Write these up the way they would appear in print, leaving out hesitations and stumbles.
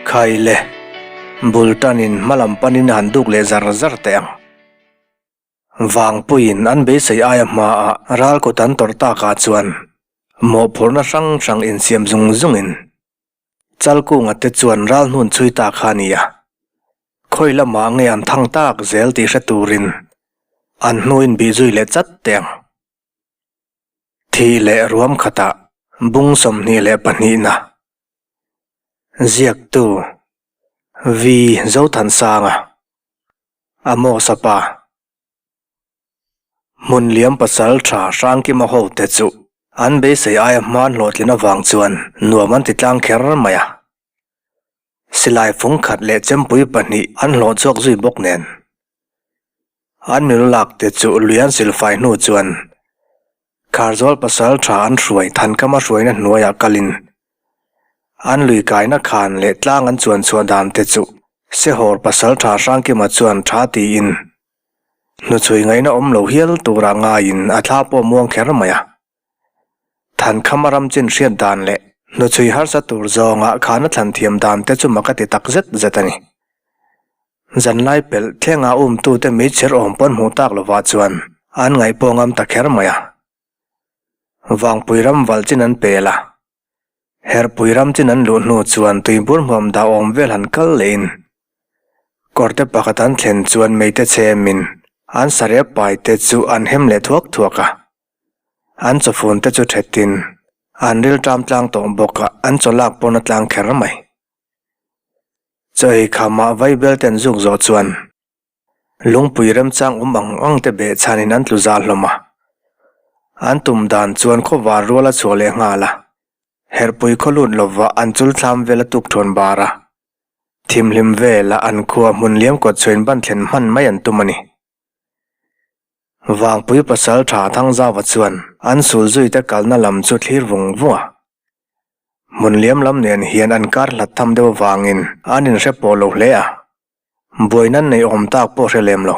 Khai le, bul tanin hmalam panin a han duk leh zar zar teh ang. Vangpuiin an beisei aia hmaah ral kut an tawrh takah chuan mawhphurhna hrang hrang insiam zung zungin Chalkunga te chuan ral hnun chhui ta kha a ni a, khawi lamah nge an thang tak zel tih hre turin an hnu inbih zui leh chat teh ang. Thih leh ruam khatah bung 22na ziaktu V Zothansanga Amos-a pa Hmun liam pasal tha Hrangkima hote chu an beisei aia hman hlawhtlin avang chuan nuam an ti tlang kher mai a. Silai fung khat leh chempui pahnih an hlawh chhuak zui bawk nen. An milu lak te chu lui an silfai hnu chuan Kharzawl pasal tha an hruai Thankama hruaina hnuaiah kalin an lui kaina khan leh tlang an chuan chhuah dan te chu Sehawr pasal tha Hrangkima chuan tha tiin hnuchhui ngaihna awm lo hial turah ngaiin a thla pawh muang kher mai a. Thankhama ram chin hriat dan leh hnuchhui harsa tur zawngah khan a thlan thiam dan te chu mak a ti tak zet zet a ni. Zanlai pelh thlenga umtute meichher awm pawn hmuh tak lovah chuan an ngaih pawh ngam ta kher mai a. Vangpui ram valh chin an pel a. Herpui ram chin an luh hnu chuan tuibur hmuam dah awm vel han kal lehin kawrte pakhat an thlen chuan meite chhemin an sarep pai te chu an hem leh thuak thuak a. An chawfun te chu thetin an rilṭam tlang tawh bawk a, an chaw lak pawn a tlang kher mai. Chaw ei khamah vaibel ten zuk zawh chuan lungpui remchang awm ang ang te beh chhanin an tlu zah hlawm a. An tum dan chuan khawvar rual a chhuah leh nghal a, herhpui khaw lut lova an chul thlam vel a tuk thawn bar a. Thimhlim vela an khua hmun liam kawt chhuain ban thlen hman mai an tum a ni. Vangpui pasal tha Thangzauva chuan an sul zuite kalna lam chu thlir vung vung a. Hmun liam lam nen hian an kar hlat tham deuh avangin an inhre pawh lo hle a, buaina nei awm tak pawh hre lem lo.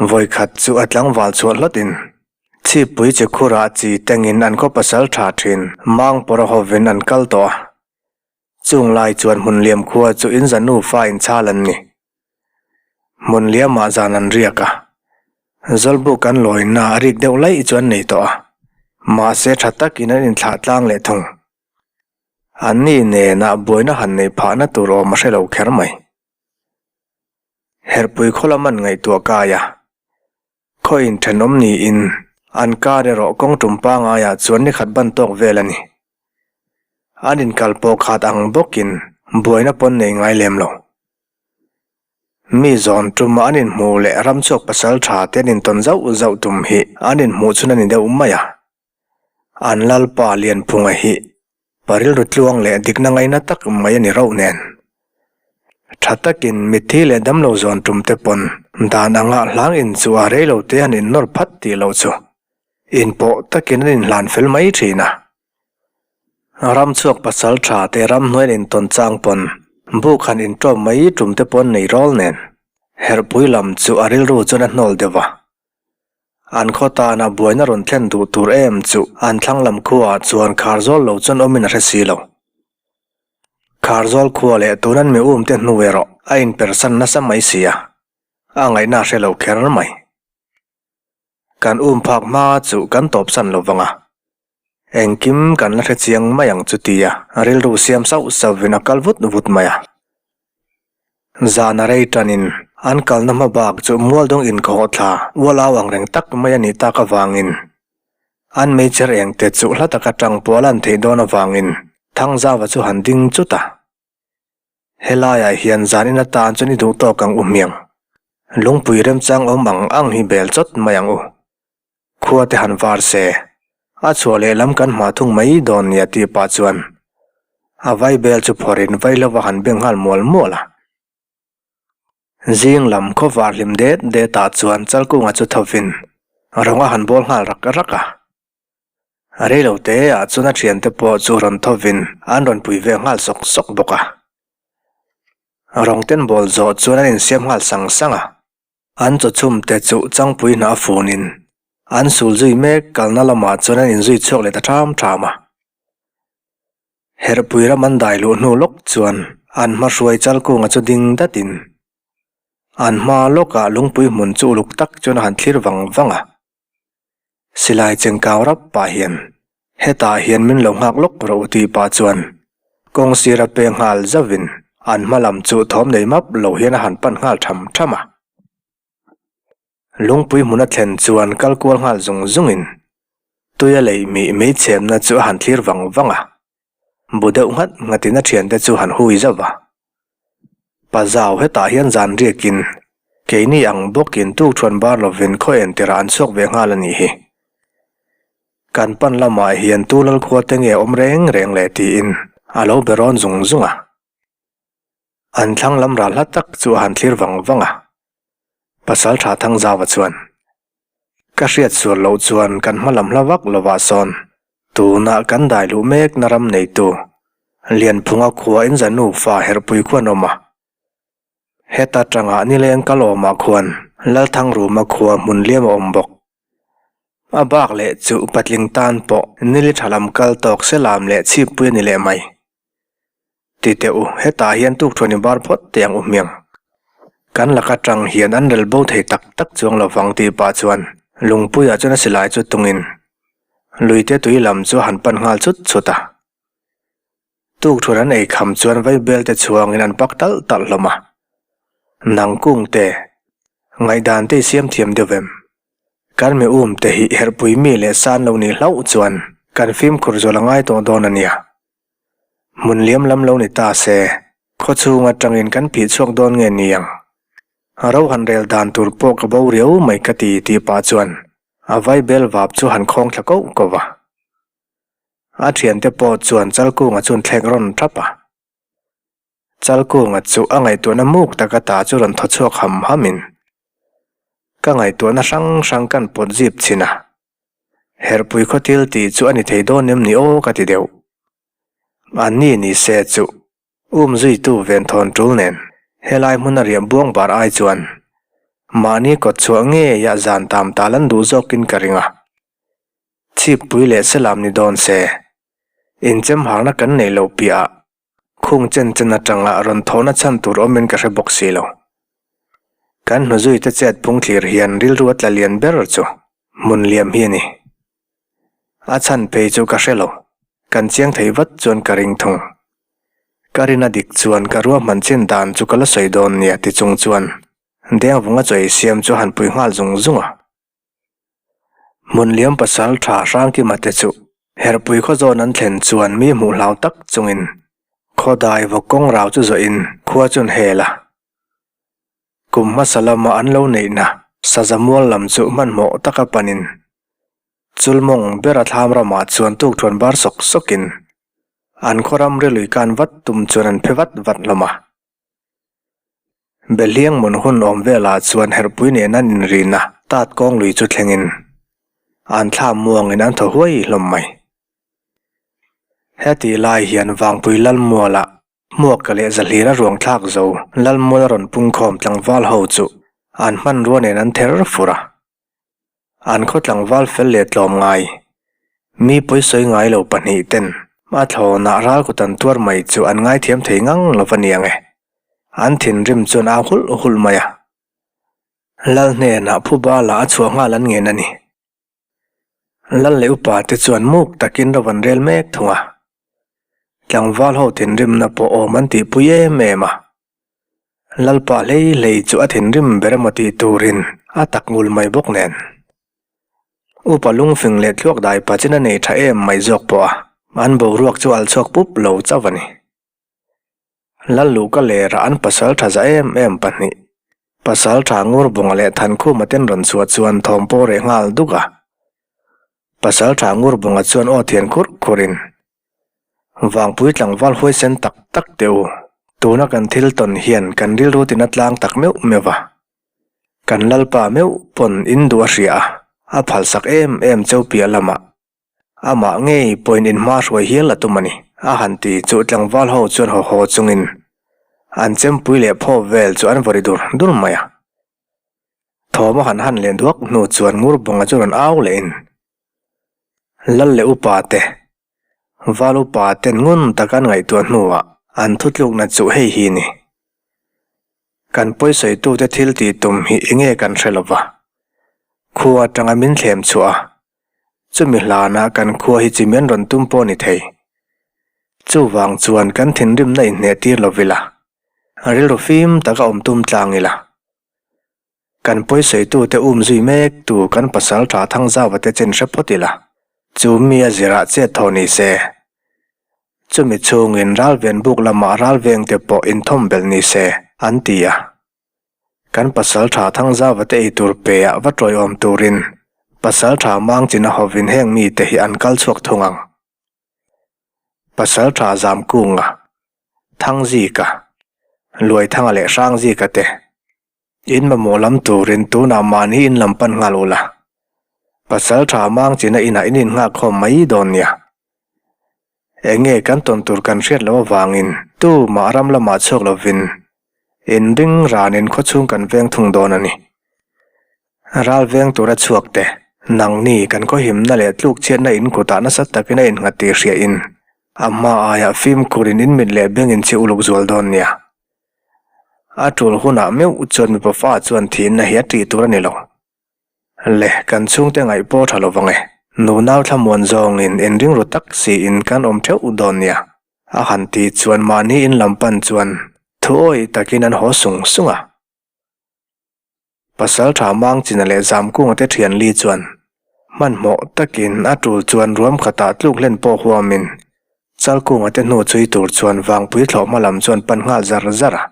Vawikhat chu a tlangval chhuah hlawtin chhippui chi khurah chi tengin an khaw pasal tha thin mang pawr hovin an kal tawh a. Chung lai chuan hmun liam khua chu in za nufa inchhal an ni. Hmun liamah zan an riak a, Zawlbuk an lawina a rik deuh laih chu an nei tawh a, mahse tha takin an inthlah tlang leh thung. Anni nenah buaina han neih phahna tur awm a hre lo kher mai. Herhpui khaw lam an ngaihtuah kai a, khaw inthenawm niin an kar erawh kawng tum pangaiah chuan ni khat ban tawk vel a ni. An inkal pawh khat ang bawkin buaina pawn nei ngai lem lo. Mi zawn tuma an inhmuh leh ramchhuak pasal tha te an intawn zauh zauh tum hi an inhmuh chhun a ni deuh mai a. An lalpa Lianphunga hi pa rilru tluang leh dikna ngaina tak mai a ni rauh nen. Tha takin mitthi leh damlo zawn tum te pawn dan anga hlang in chu a rei lo te han innawr phat tih loh chu inpawh takin an inhlan fel mai thin a. Ramchhuak pasal tha te ramhnuai intawn chang pawn buk han inṭawm mai tum te pawn nei rawl nen herhpui lam chu a rilru chuan a hnawl deuh a. An khaw tana buaina rawn thlen duh tur em chu an thlang lam khuaah chuan Kharzawl lo chuan awmin a hre si lo. Kharzawl khua leh tun an mi um te hnu erawh a inpersan nasa mai si a, a ngaihna a hre lo kher mai. Kan um phak hma chu kan tawpsan lo vang a. Engkim kan la hre chiang mai ang chu tia rilru siam sauh sauhin a kal vut vut mai a. Zan a rei tanin an kalna hma bak chu Mualdawng inkhawh thla ual au ang reng tak mai a nih tak avangin an meichher eng te chu hla taka tang pawh a lan theih dawn avangin Thangzauva chu han ding chut a. Helaiah hian zan in atan chuan i duh tawk ang u hmiang. Lungpui remchang awm ang ang hi bel chawt mai ang u. Khua te han var se, a chhuah leh lam kan hma thung mai dawn nia tih pah chuan a vaibel chu phawrhin vaihlo a han beng nghal mual mual a. Zing lam khaw var hlim det det ah chuan Chalkunga chu thovin rawng a han bawl nghal rak rak a. Reilo te ah chuan a thiante pawh chu rawn thovin an rawn pui ve nghal sawk sawk bawk a. Rawng ten bawl zawh chuan an insiam nghal sang sang a. An chawchhum te chu changpui hnah funin an sul zui mek kalna lamah chuan an inzui chhuak leh ta ṭham ṭham a. Herhpui ram an dai luh hnu lawk chuan An hma hruai Chalkunga chu ding datin an hma lawkah lungpui hmun chu uluk tak chuan a han thlir vang vang a. Silai chengkau rap pah hian hetah hian min lo nghak lawk rawh u tih pah chuan kawng sira pe nghal zauhin an hma lam chu thawm nei map lo hian a han pan nghal tham tham a. Lungpui hmun a thlen chuan kal kual nghal zung zungin tuia lei mih mei chhemna chu a han thlir vang vang a. Bu deuh nghat nghatin a thiante chu han hui zauh a. Pa zau hetah hian zan riakin keini ang bawkin tukṭhuan bar lovin khaw en tirah an chhuak ve nghal a nih hi. Kan pan lamah hian tu lalkhua te nge awm reng reng le tiin a lo be rawn zung zung a. An thlang lam ral hla tak chu a han thlir vang vang a. Pasal tha Thangzauva chuan, Ka hriat sual loh chuan kan hma lam hla vak lovah sawn tunah kan dai luh mekna ram neitu Lianphunga khua in za nufa herhpui khuan awm a. Heta tangah nileng kal awmah khuan Lalthangruma khua hmun liam a awm bawk. A bak leh chu patling tan pawh nili tha lam kal tawk se lam leh chhippui a ni leh mai. Ti teh u, hetah hian tukṭhuan i bar phawt teh ang u hmiang. Kan laka ṭang hian an rel bo thei tak tak chuang lo vang tih pah chuan lungpuiah chuan a silai chu tungin luite tui lam chu a han pan nghal chut chut a. Tukṭhuan an ei kham chuan vaibel te chhuangin an pak talh talh hlawm a. Nang kung te, ngaihdan te i siam thiam deuh em? Kan mi um te hi herhpui mi leh san lo nih hlauh chuan kan fimkhur zual a ngai tawh dawn a nia. Hmun liam lam lo ni ta se, khaw chhung atangin kan phih chhuak dawn nge ni ang? Ro han rel dan tur pawh ka bo riau mai ka ti tih pah chuan a vai bel vap chu han khawng thla koh koh va. A thiante pawh chuan Chalkunga chu an thlek rawn thap a. Chalkunga chu a ngaihtuahna muk taka ta chu rawn thaw chhuak ham hamin, Ka ngaihtuahna hrang hrang kan pawt zip chhin a, Herhpui khaw thil tih chu a ni thei dawn em ni aw ka ti deuh. Anni ni se chu um zuitu venthawn tul nen helai hmun a riah buang bar ai chuan mahni kawt chhuah ngeiah zan tam tal an duh zawkin ka ring a. Chhippui leh selam ni dawn se inchem harna kan neih loh piahah Khung chen chen atanga rawn thawhna chhan tur awmin ka hre bawk si lo. Kan hnuzuite chet phung thlir hian rilru a tla lian ber chu hmun liam hi a ni. A chhan phei chu ka hre lo, kan chiang thei vat chuan ka ring thung. Ka rin a dik chuan ka ruahman chin dan chu ka la sawi dawn nia ti chung chuan Dengvunga chaw ei siam chu a han pui nghal zung zung a. Hmunliam pasal tha Hrangkima te chu Herhpui khaw zawn an thlen chuan mi hmuh hlau tak chungin khawdai vawk kawng rau chu zawhin khua chu an hel a. Kum hmasa lama an lo neihna saza mual lam chu hmanhmawh taka panin chulmawng bera thlam ramah chuan tukṭhuan bar sawk sawkin an khaw ram rilui kan vat tum chuan an phe vat vat hlawm a. Behliang mun hun awm velah chuan herhpui nen an inrin a, tat kawng lui chu thlengin an thla muangin an thaw huai hlawm mai. Hetih lai hian Vangpui Lalmualah Hmuaka leh Zahlira ruang thlak zo Lalmuala rawn pungkhawm tlangval ho chu an hmanrua nen an ther fur a. An khaw tlangval fel leh tlawm ngai, mi pawisawi ngai lo pahnih ten a thlawnah ral kut an tuar mai chu an ngaithiam thei ngang lo va niang e. An thinrim chuan au hulh hulh mai a. Lal hnenah phuba lah a chhuah nghal an ngen a ni. Lal leh upa te chuan muk takin ro an rel mek thung a. Tlangval ho thinrimna pawh awm an tihpui em em a. Lalpa hlei hlei chu a thinrim ber emaw tih turin a tak ngul mai bawk nen. Upa lungfing leh thluak dai pachin a nei tha em mai zawk pawh a, an boruak chu al chhuak pup lo chauh a ni. Lalluhka lerah an pasal tha za em em pahnih, pasal tha Ngurbunga leh Thankhuma ten rawn chhuah chuan thawm pawh reh nghal duk a. Pasal tha Ngurbunga chuan aw thian khurh khurhin, Vangpui tlangval huaisen tak tak teh u, tuna kan thil tawn hian kan rilru tina tlang tak meuh meuh va. Kan Lalpa meuh pawn in duh a hria a, a phalsak em em cheu piah lamah amah ngei pawhin in hma hruai hial a tum a ni, a han ti chu tlangval ho chuan haw haw chungin an chempui leh phawp vel chu an vawri dur dur mai a. Thawm a han han leh duak hnu chuan Ngurbawnga chu rawn au lehin, Lal leh upa te, Val upa ten ngun taka an ngaihtuah hnuah An thutlukna chu hei hi ni. Kan pawisawitute thil tih tum hi enge kan hre lo va. Khua atanga min thlem chhuah a, chumi hlanah kan khua hi chi mian rawn tum pawh ni thei. Chuvang chuan kan thinrimna inhneh tir lo ila, rilru fim taka awm tum tlang ila. Kan pawisawitute um zui mek tu kan pasal tha Thangzauva te chin hre phawt ila, chu mi a zirah chet thaw ni se. Chumi chhungin ralven buk lamah ralveng te pawh inthawm belh ni se, an ti a. Kan pasal tha Thangzauva te eitur pe ah va tawiawm turin pasal tha Mangchina hovin heng mite hi an kal chhuak thung ang. Pasal tha Zamkunga, Thangzika, Luaithanga leh Hrangzika te In mamawh lam turin tunah mahni in lam pan nghal ula. Pasal tha mang china inah in innghak khawm mai dawn nia. Enge kan tawn tur kan hriat loh avangin tumah ram lamah chhuak lovin inring ranin khawchhung kan veng thung dawn a ni. Ral veng tura chhuak te, nangni kan khawhimna leh tlukchhiatna in kutah nasa takin a innghat tih hriain a hma aiah fimkhurin in mit leh bengin chhi uluk zual dawn nia. A tul hunah meuh chuan mipa fa chuan thihna hi a tih tur a ni lo. Le, kan chhungte ngaih pawh tha lo vang e. Nunau thlamuan zawngin inring ru tak siin kan awm theuh dawn nia. A han tih chuan mahni in lam pan chuan thu awih takin an haw sung sung a. Pasalṭha Mangchina leh Zamkunga te ṭhian li chuan hmanhmawh takin a ṭul chuan ruam khatah tluk hlen pawh huamin Chalkunga te hnu chhui tur chuan Vangpui thlawh hma lam chuan pan nghal zar zar a.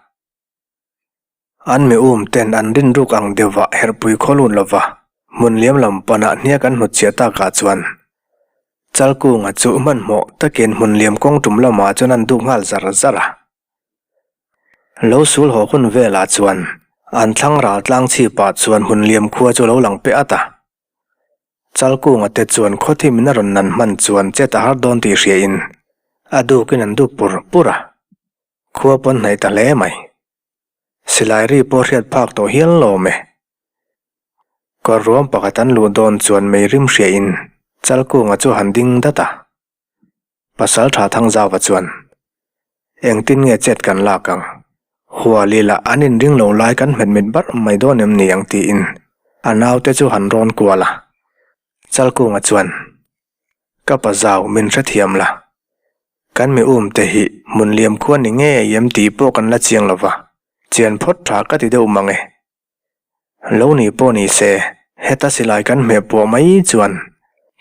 An mi um ten an rinruk ang deuhvah herhpui khaw lut lova hmun liam lam panah hniak an hnutchhiah takah chuan Chalkunga chu hmanhmawh takin hmun liam kawng tum lamah chuan an duk nghal zar zar a. Lo sul haw hun velah chuan an thlang ral tlang chhipah chuan hmun liam khua chu lo lang peh at a. Chalkunga te chuan khawthim in a rawn nan hman chuan chet a har dawn tih hria in a dukin an dup pur pur a. Khua pawn hnaih ta hle mai. Silai ri pawh hriat phak tawh hial lo awm e. Kawr ruam pakhat an luh dawn chuan mei rim hria in Chalkunga chu han ding dat a. Pasal tha Thangzauva chuan, Engtin nge chet kan lak ang? Huali lah an inring lo lai kan hmet mit barh mai dawn em ni ang tiin a naute chu han rawn kual a. Chalkunga chuan, Ka pa zau min hrethiam la, kan mi um te hi hmun liam khua ni ngei em tih pawh kan la chiang lo va, chian phawt tha ka ti deuh mang e. Lo ni pawh ni se, heta silai kan hmeh puah mai chuan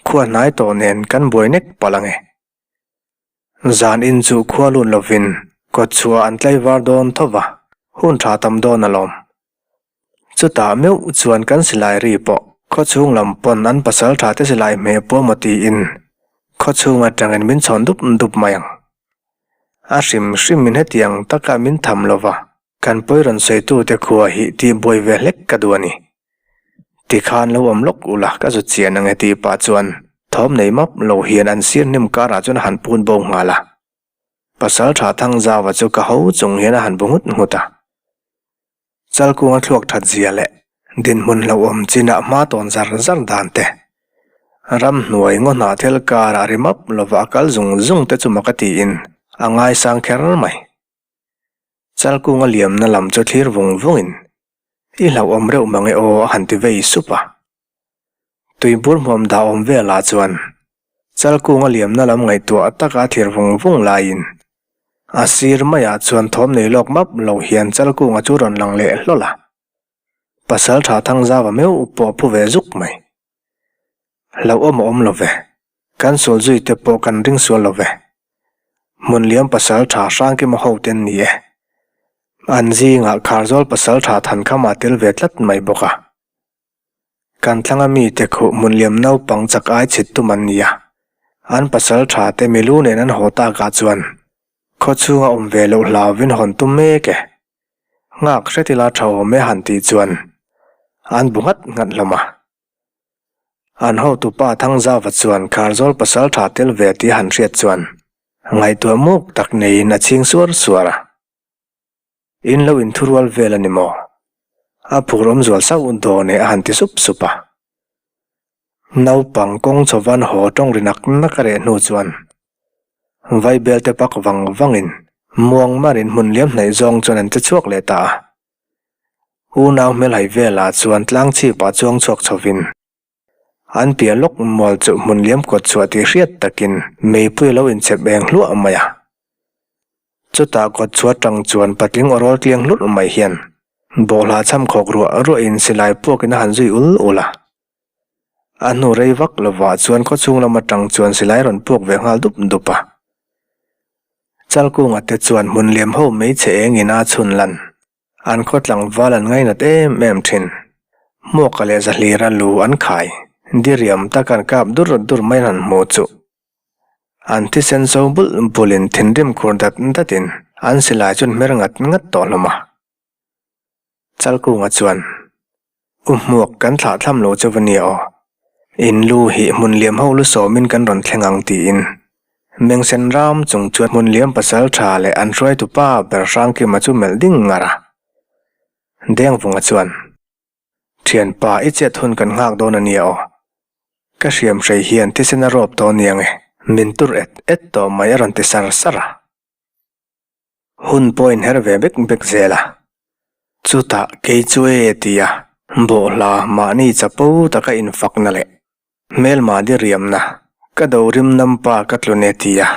khua hnai tawh nen kan buai nek palh ang e. Zan in chu khua lut lovin kawt chhuah an tlaivar dawn tho va, hun tha tam dawn alawm. Chutah meuh chuan kan silai ri pawh khaw chhung lam pawn an pasal tha te silai hmeh puah maw tiin khaw chhung atangin min chhawn dup dup mai ang. A hrim hrimin hetiang taka min tham lova. Kan pawi rawn sawitute khua hi tih buai ve hlek ka duh a ni. Tikhan lo awm lawk ula ka zut chian ang e tih pah chuan thawm nei map lo hian an sir hnim karah chuan a han pun bo nghal a. Pasal tha Thangzauva chu ka ho chung hian a han bu nghut nghut a. Chalkunga thluak that zia leh dinhmun hlauhawm chinah hma tawn zar zar dan te, ramhnuai ngaw hnah thel karah ri map lova a kal zung zung te chu mak a tiin a ngaisang kher mai. Chalkunga liamna lam chu thlir vung vungin, I hlauhawm reuh mang e aw a han ti vei sup a. Tuibur hmuam dah awm velah chuan Chalkunga liamna lam ngaihtuah taka thlir vung vung laiin a sir maiah chuan thawm nei lawk map lo hian Chalkunga chu rawn lang leh hlawl a. Pasal tha Thangzauva meuh pawh phu ve zuk mai. Hlauhawm a awm lo ve. Kan sual zui te pawh kan ring sual lo ve. Hmun liam pasal tha Hrangkima ho te an ni e. An zingah Kharzawl pasal tha Thankhama tel ve tlat mai bawk a. Kan thlanga mite khuh hmun liam naupang chak ai chhit tum an ni a. An pasal tha te milu nen an haw takah chuan khaw chhunga awm ve loh hlauvin hawn tum mek e. Nghak hretila tha awm e han tih chuan an bu nghat nghat hlawm a. An hotupa Thangzauva chuan Kharzawl pasal tha tel ve tih a han hriat chuan ngaihtuah muk tak neiin a chhing suar suar a. In lo inthurual vel a ni maw? A phur awm zual sauh dawn e a han ti sup sup a. Naupang kawng chawvan haw tawng ri nak nak a reh hnu chuan Vaibel te pak vang vangin. Muang marin hmun liam hnaih zawng chuan an che chhuak leh ta a. Unau hmelhai velah chuan tlang chhipah chuang chhuak chhovin an piah lawk mual chu hmun liam kawt chhuah tih hriat takin meipui a lo inchep eng hluah mai a. Chutah kawt chhuah atang chuan patling aw rawl tliang hlurh mai hian bawhhla chham khawk ruah ruahin silai puakin a han zui ul ul a. A hnu rei vak lovah chuan khawchhung lam atang chuan silai rawn puak ve nghal dup dup a. Chalkunga te chuan hmun liam ho hmeichhe engin a chhun lan. An khaw tlangval an ngainat em em thin. Hmuaka leh Zahlira lu an khai. Diriam tak an kap dur dur mai an han hmu chu. An thisen zo bulh bulhin thinrim khur dat datin an silai chu an hmer ngat ngat tawh hlawm a. Chalkunga chuan, U hmuak kan thlah thlam lo chauh a nia aw. In lu hi hmun liam ho lu sawmin kan rawn thleng ang tiin Mengsen ram chung chuan hmun liam pasal tha leh an hruaitu pa ber Hrangkima chu melh ding ngar a. Dengvunga chuan, Thianpa i chet hun kan nghak dawn a nia aw. Ka hriam hrei hian thisen a rawp tawh aniang e, min tur et et tawh mai a rawn ti sar sar a. Hun pawh inher ve bek bek zel a. Chutah kei chu e tia bawhhla mahni chapo taka infakna leh hmelma diriamna ka do rim nampa ka tlun e tia.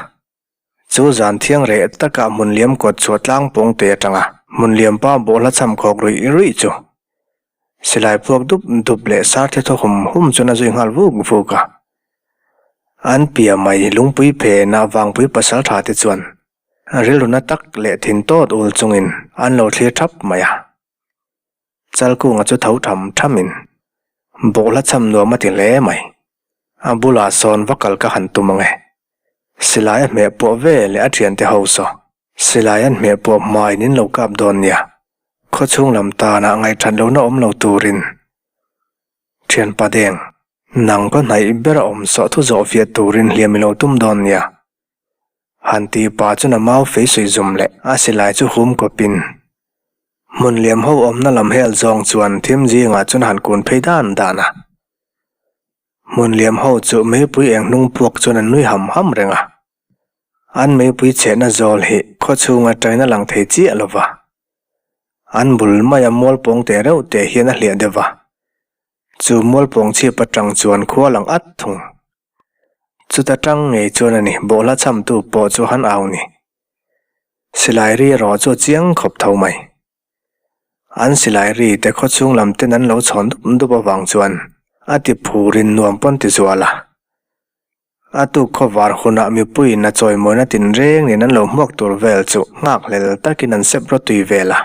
Chu zan thiang reh takah hmunliam kawt chhuah tlang pawng te atanga hmunliampa bawhhla cham khawk ruih ruih chu silai puak dup dup leh sar the thaw hum hum chuan a zui nghal vuk vuk a. An pia mai lungpui phenah vangpui pasal tha te chuan Rilru na tak leh thin tawt ul chungin an lo thlir thap mai a. Chalkunga chu tho tham thamin bawhhla cham nuam a ti hle mai. A bulah sawn va kal ka han tum ang e. Silai a hmeh puah ve leh a thiante ho saw silai an hmeh puah hmain in lo kap dawn nia. Khawchhung lam tanah ngaihthat lohna awm lo turin thianpa deng nang ka hnaih ber a awm sawh thu zawh fiah turin hliam i lo tum dawn nia. Han tih pah chuan a mau fei suih zum leh a silai chu hum kawpin hmun liam ho awmna lam hel zawng chuan thim zingah chuan a han kun phei dan dan a. Hmun liam ho chu meipui eng hnung puak chuan an nui ham ham reng a. An meipui chhehna zawl hi khaw chhunga ṭaina lang thei chiah lo va. An bul maia mualpawng teh reuh teh hian a hliah deuh va. Chu mualpawng chhip aṭang chuan khua lang at thung. Chuta tang ngei chuan a ni, bawhhla chhamtu pawh chu han au ni. Silai ri erawh chu a chiang khawp tho mai. An silai ri te khawchhung lam ten an lo chhawn dup dup avang chuan a ti phurin nuam pawn ti zual a. A tuk khawvar hunah mipuiin a chawimawina tinreng nen an lo hmuak tur vel chu nghakhlel takin an sep rawtui vel a.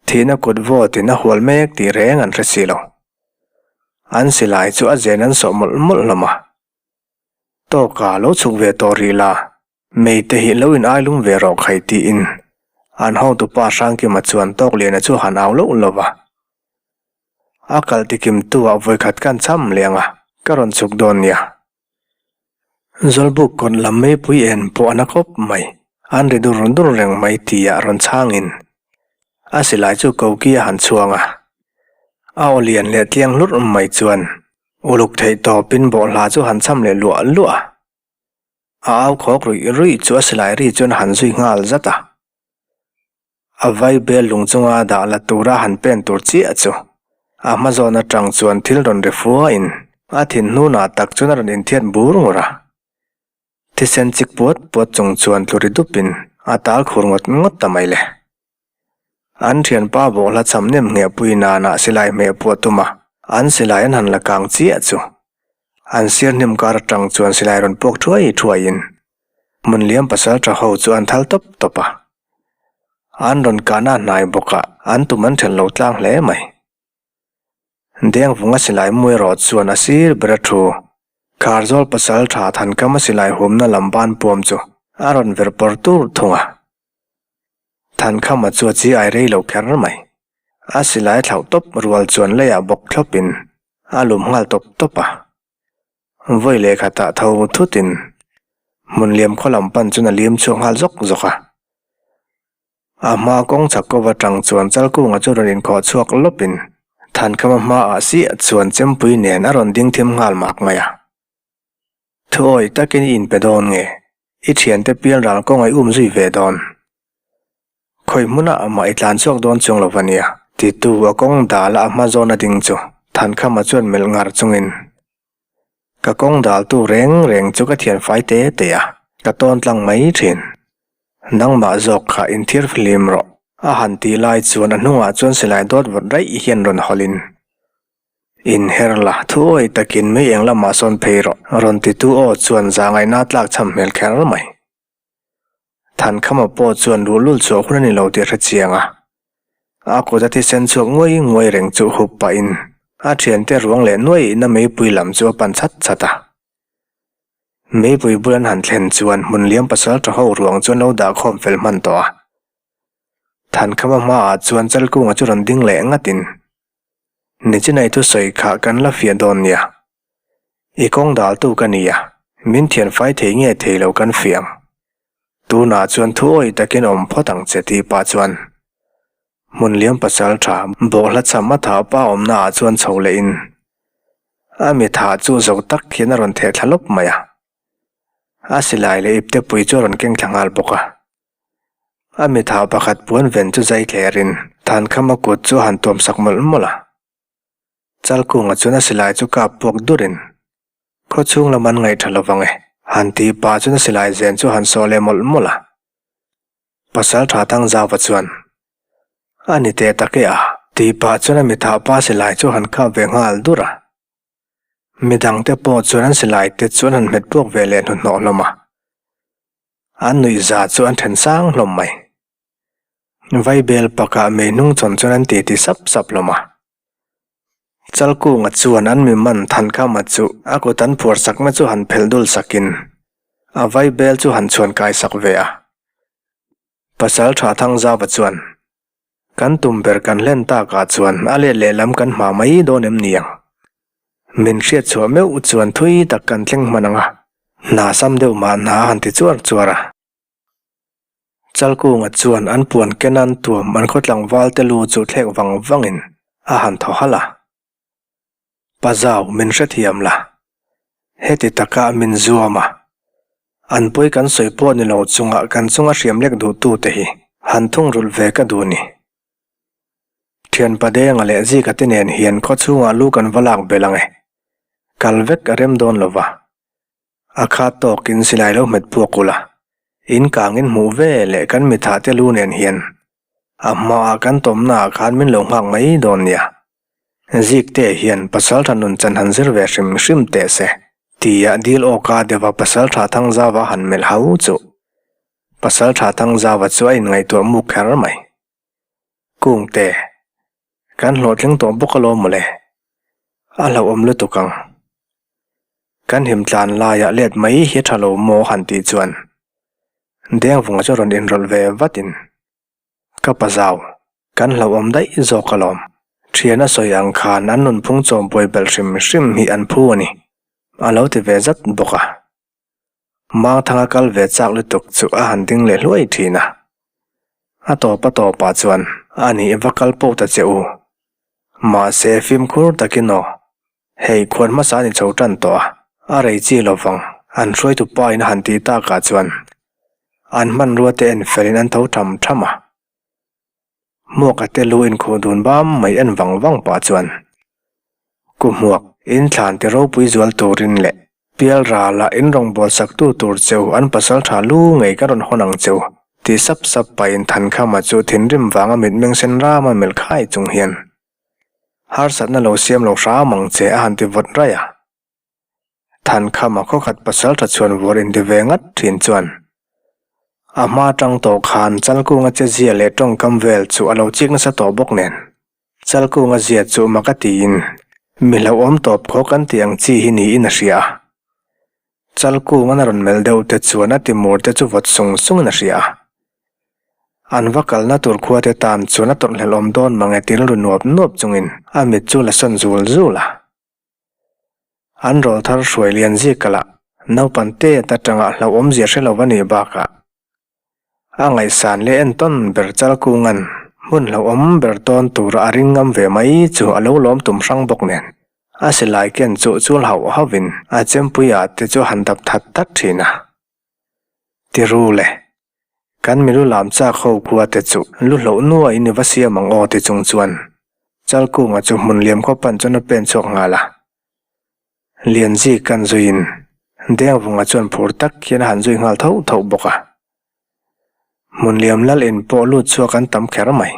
Thihna kut vawtin a hual mek tih reng an hre si lo. An silai chu a zen an sawh mawlh mawlh hlawm a. Tawka lo chhuk ve tawh rih la, Meite hi lo in ai lum ve rawh khai tiin an hotupa Hrangkima chuan Tawkliana chu han au loh lo va. A kal tikimtu ah vawikhat kan cham leh ang a, ka rawn chhuk dawn nia. Zawlbuk kawt lam meipui en pawh a na khawp mai, an ri dur dur reng mai tia rawn chhangin a silai chu koki a han chhuang a. A aw lian leh tliang hlurh mai chuan uluk theih tawpin bawhhla chu han cham leh luah luah a. A au khawk ruih ruih chu a silai ri chuan a han zui nghal zat a. A vai bel lung chunga dah la tura han pen tur chiah chu a hma zawn atang chuan thil rawn ri fuain a thin hnunah tak chuan a rawn inthiat bur ngur a. Thisen chik puat puat chung chuan tlu ri dupin a tal khur ngawt ngawt ta mai le. An thianpa bawhhla cham nem nghehpui nanah silai hmeh puah tum a, an silai an han la kang chiah chu an sir hnim kar atang chuan silai rawn puak thuai thuaiin hmun liam pasal tha ho chu an thal tawp tawp a. An rawn kahna hnai bawkah an tum an ṭhelh lo tlang hle mai. Dengvunga silai mu erawh chuan a sir ber a thu. Kharzawl pasal tha Thankama silai humna lam ban puam chu a rawn ver pawr tur thung a. Thankhama chu a chi ai rei lo kher mai. A silai thlauh tawp rual chuan leiah bawk thlawpin a lum nghal tawp tawp a. Vawi leh khatah tho thutin hmun liam khaw lam pan chuan a lim chhuak nghal zawk zawk a. A hma kawng chak kawp atang chuan Chalkunga chu rawn inkhawh chhuak lawpin Thankhama hmaah siah chuan Chempui nen a rawn ding thim nghal mak mai a. Thuawi takin i inpe dawn nge? I thiante pial ral kawng a i um zui ve dawn? Khawi hmunah amah i tlan chhuak dawn chuang lo va nia, titu a kawng dala a hma zawn a ding chu Thankhama chuan melh ngar chungin, Ka kawng daltu reng reng chu ka thian fai te te a, ka tawn tlang mai thin. Nangmah zawk kha inthir flim rawh, a han tih lai chuan a hnungah chuan silai dawt vawt raih hian rawn hawlhin, Inher la, thuawi takin mei eng lamah sawn phei rawh, rawn titu aw chuan zahngaihna a tlak chham hmel kher mai. Thankhama pawh chuan luhlul chhuah hun a ni lo tih a hre chiang a. A kut a thisen chhuak nguai nguai reng chu hup pahin a thiante ruang leh nuaihna meipui lam chu a pan chhat chhat a. Meipui bul an han thlen chuan hmun liam pasal tha ho ruang chu an lo dah khawm fel hman tawh a. Thankhama hmaah chuan Chalkunga chu rawn ding leh ngatin, Nichinai thusawi kha kan la fiah dawn nia. I kawng daltu ka ni a, min thian fai thei nge thei lo kan fiam. Tunah chuan thu awih takin awm phawt ang che tih pah chuan hmun liam pasal tha bawhhla cham a thah pa awmna ah chuan chho leh in a mi thah chu zo tak hian a rawn theh thla lawp mai a. A silai leh ipte pui chu a rawn keng thla nghal bawk a. A mi thah pakhat puan ven chu zai thler in Thankhama kut chu a han tuam sak mawlh mawlh a. Chalkunga chuan a silai chu kap puak durin, Khaw chhung lam an ngaih tha lo vang e, han tih pah chuan a silai zen chu han sawh leh mawlh mawlh a. Pasal tha Thangzauva chuan, A ni teh tak e a, tih pah chuan a mithah pa silai chu han kap ve nghal dur a. Midangte pawh chuan an silai te chu an han hmet puak ve leh hnuhnawh hlawm a. An nuihza chu an then sang hlawm mai. Vaibel pakah mei hnung chawn chuan an titi sap sap hlawm a. Chalkunga chuan an mi man Thankhama chu a kut an phuar sakna chu han phelh dul sakin a vaibel chu han chhuan kai sak ve a. Pasal tha Thangzauva chuan, Kan tum ber kan hlen takah chuan a let lehlam kan hma mai dawn em ni ang? Min hriat chhuah meuh chuan thui tak kan thleng hman ang a, hna sam deuh mah hna a han ti chuar chuar a. Chalkunga chuan an puan ken an tuam an khaw tlangval te lu chu thlek vang vangin a han thaw halh a. Pa zau min hrethiam la, heti taka min zuam a, an pawi kan sawi pawh ni lo chunga kan chunga hriam lek duhtute hi han thungrulh ve ka duh ni. Thianpa Denga leh Zika te nen hian khaw chhungah lu kan va lak belh ang e, kal vek a rem dawn lo va. A khat tawkin silai lo hmet puak ula, in kangin hmuh ve leh kan mitha te lu nen hian a hmaah kan tawmnaah khan min lo nghak mai dawn nia. Zikte hian pasaltha nun chan han zir ve hrim hrim teh se, tia dil awka deuha pasaltha Thangzauva han melh hau chu pasaltha Thangzauva chu a inngaihtuah muk kher mai. Kungte, kan hlawhtling tawh bawk alawm mawle, a hlauhawm lutuk ang. Kan him tlan laiah let mai hi a tha lo maw han tih chuan Dengvunga chu rawn inrawlh ve vatin, Ka pa zau, kan hlauhawm daih zawk alawm. Thian a sawi ang khan an nunphung chawmpuai belh hrim hrim hi an phu a ni, a lo ti ve zat bawk a. Mangthanga kal ve chak lutuk chu a han ding leh hluai thin a. A tawp a tawpah chuan a nih va kal pawh ta che u. Mahse fimkhur takin aw, hei khuan hmasa a ni chho tan tawh a, a rei chi lo vang, an hruaitu pa in a han tih takah chuan an hmanrua te en felin an tho tham tham a. Hmuaka te lu inkhuh dun bam mai en vang vang pah chuan Ku Hmuak, in thlan ti ropui zual turin leh Pial rala in rawngbâwl saktu tur cheu an pasal tha lu ngei ka rawn hawn ang cheu ti sap sap pahin Thankhama chu thinrim vanga mitmeng sen rama melh khai chung hian harsatna lo siam lo hram ang che a han ti vawt raih a. Thankhama khawkhat pasal tha chhuan vawr inti ve ngat thin chuan a hma tang tawh khan Chalkunga che zia leh tawngkam vel chu a lo chik nasa tawh bawk nen Chalkunga zia chu mak a tiin mi hlauhawm tawp khaw kan tih ang chi hi niin a hria a. Chalkunga a rawn melh deuh te chuan a timur te chu vawt sung sungin a hria a. An va kalna tur khua te tan chuan a tawrhhlelhawm dawn mange ti rilru nuap nuap chungin a mit chu la sawn zul zul a. An rawl thar hruai lian zik a lah, naupan tet atanga hlauhawmzia hre lo a nih bakah a ngaihsan leh entawn ber Chalkunga'n hmun hlauhawm ber tawn tura a ring ngam ve mai chu a lo lawm tum hrang bawk nen a silai ken chu chul hauh hauhin a chempui ah te chu a han dap that that thin a. Ti ru le. Kan milu lam chak ho khua te chu lu hloh nuaiin i va siam ang aw ti chung chuan Chalkunga chu hmun liam khaw pan chuan a pen chhuak nghal a. Lianzi kan zuiin Dengvunga chuan phur tak hian a han zui nghal tho tho bawk a. Hmun liam lal in pawh lut chhuak an tam kher mai.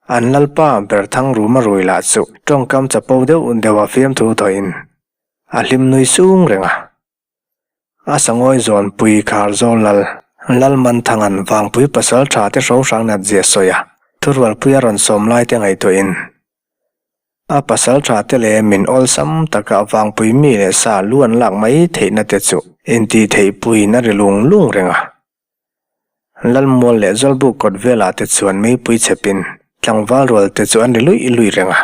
An lalpa ber Thangruma rui lah chu tawngkam chapo deuh deuha fiamthu tawhin a hlim nui sung reng a. A sangawi zawnpui khar zawl lal Lalmanthanga'n Vangpui pasal tha te hro hrang nat zia sawi a, thurualpui a rawn sawm lai te ngaihtuahin a pasal tha te leh min awlsam taka Vangpui mi leh sa lu an lak mai theihna te chu intih theihpuiin a ri lung lung reng a. Lalmual leh Zawlbuk kawt velah te chuan meipui chhepin tlangval rual te chu an ri luih luih reng a.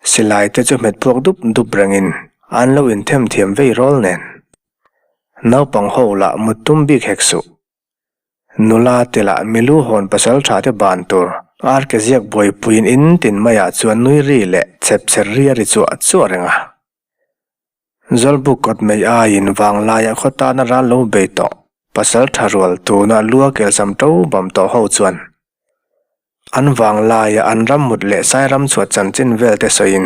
Silai te chu hmet puak dup dup rengin an lo inthem thiam vei rawl nen. Naupang ho lah mut tum bik hek suh. Nula te lah milu hawn pasal tha te ban tur ar ke ziak buaipuiin in tin maiah chuan nui ri leh chep chher ri a ri chuah chuah reng a. Zawlbuk kawt mai aiin vanglaiah khaw tana ral lo bei tawh pasal tha rual tuna lua kelsam to bam tawh ho chuan An vanglaia an ram mut leh sai ram chhuat chanchin vel te sawiin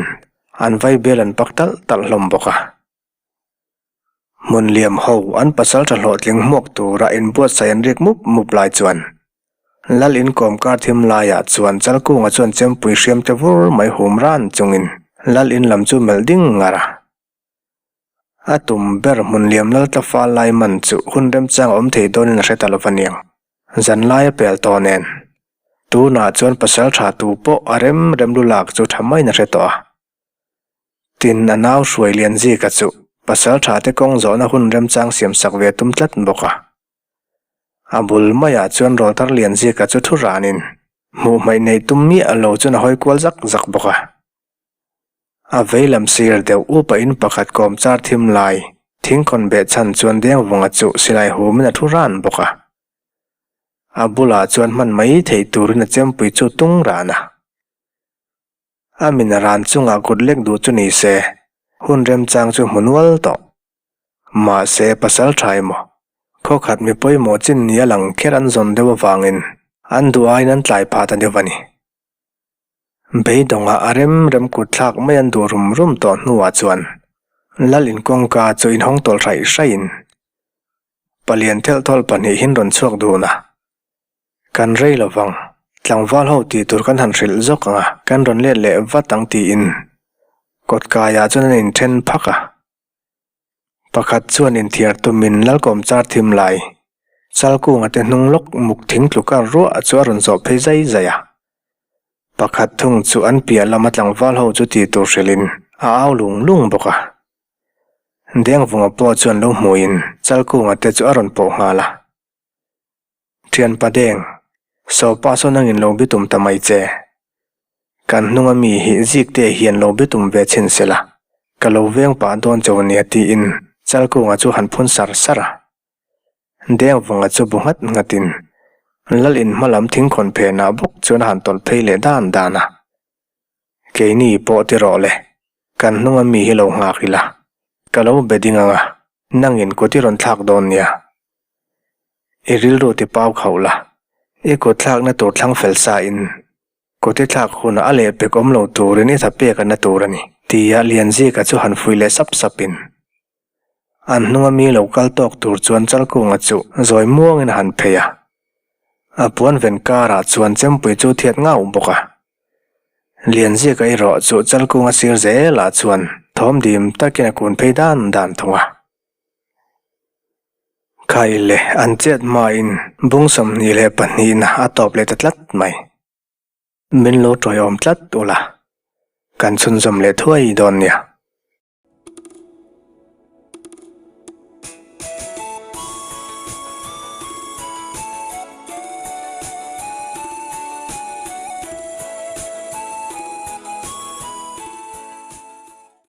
an vaibel an pak talh talh hlawm bawk a. Hmun liam ho an pasal tha hlawhtling hmuak tura inbuatsaih an rik mup mup lai chuan Lal inkawm kar thim laiah chuan Chalkunga chuan chempui hriam te vur mai hum ran chungin Lal in lam chu melh ding ngar a. A tum ber hmun liam lal tla fal lai man chu hun remchang a awm thei dawnin a hre ta lo va niang. Zan lai a pel tawh nen. Tunah chuan pasal tha tu pawh a rem rem lu lak chu tha maiin a hre tawh a. Tin, a nau hruai lian zika chu pasal tha te kawng zawhna hun remchang siam sak ve tum tlat bawk a. A bul maiah chuan rawlthar lian zika chu thu ranin hmuh hmaih neih tum miah lo chuan a hawi kual zak zak bawk a. A vei lam sir deuh upa in pakhat kawm char thim lai thingkhawn beh chhan chuan Dengvunga chu silai humin a thu ran bawk a. A bulah chuan hman mai theih turin a chempui chu tung ran a. A min a ran chungah kut lek duh chu ni se, hun remchang chu hmu nual tawh. Mahse pasal tha emaw, khawkhat mi pawimawh chin ni a lang kher an zawn deuh avangin an duh aiin an tlai phah ta deuh a ni. Beidawngah a rem rem kut thlak mai an duh rum rum tawh hnuah chuan Lal in kawngka chu inhawng tawlh hraih hraihin palian thelh thawlh pahnihin rawn chhuak dun a. Kan rei lo vang, tlangval ho tih tur kan han hrilh zawk ang a, kan rawn let leh vat ang tiin kawtkaiah chuan an inthen phak a. Pakhat chuan inthiar tumin Lalkawm char thim lai, Chalkunga te hnung lawk muk thing tluka ruah chu a rawn zawh phei zai zai a. Pakhat thung chu an piah lama tlangval ho chu tih tur hrilhin a au lung lung bawk a. Dengvunga pawh chuan lo hmuin Chalkunga te chu a rawn pawh nghal a. Thianpa deng, Sopa saw nangin lo bitum ta mai che. Kan hnunga mi hi Zikte hian lo bitum ve chhin se la, ka lo veng pah dawn chauh ania tiin Chalkunga chu han phun sar sar a. Dengvunga chu bu nghat nghatin Lal in hma lam thingkhawn phenah bawk chuan a han tawlh phei leh dan dan a. Keini pawh ti rawh le, kan hnunga mi hi lo nghak ila, ka lo be ding ang a, nangin kut i rawn thlak dawn nia. I rilru ti pau khauh la, i kut thlakna tur thlang fel sa in, kut i thlak hunah a lehpek awm lo turin i tha pek a na tur a ni, tia Lianzika chu han fuih leh sap sap in. An hnunga mi lo kal tawk tur chuan Chalkunga chu zawi muangin a han phei a. A puan ven karah chuan chempui chu thiat ngau bawk a. Lianzika erawh chu Chalkunga sir zelah chuan thawm dim takin a kun phei dan dan thung a. Khai le an chet hmain bung 22 na a tawp leh ta tlat mai. Min lo tawiawm tlat ula, kan chhunzawm leh thuai dawn nia.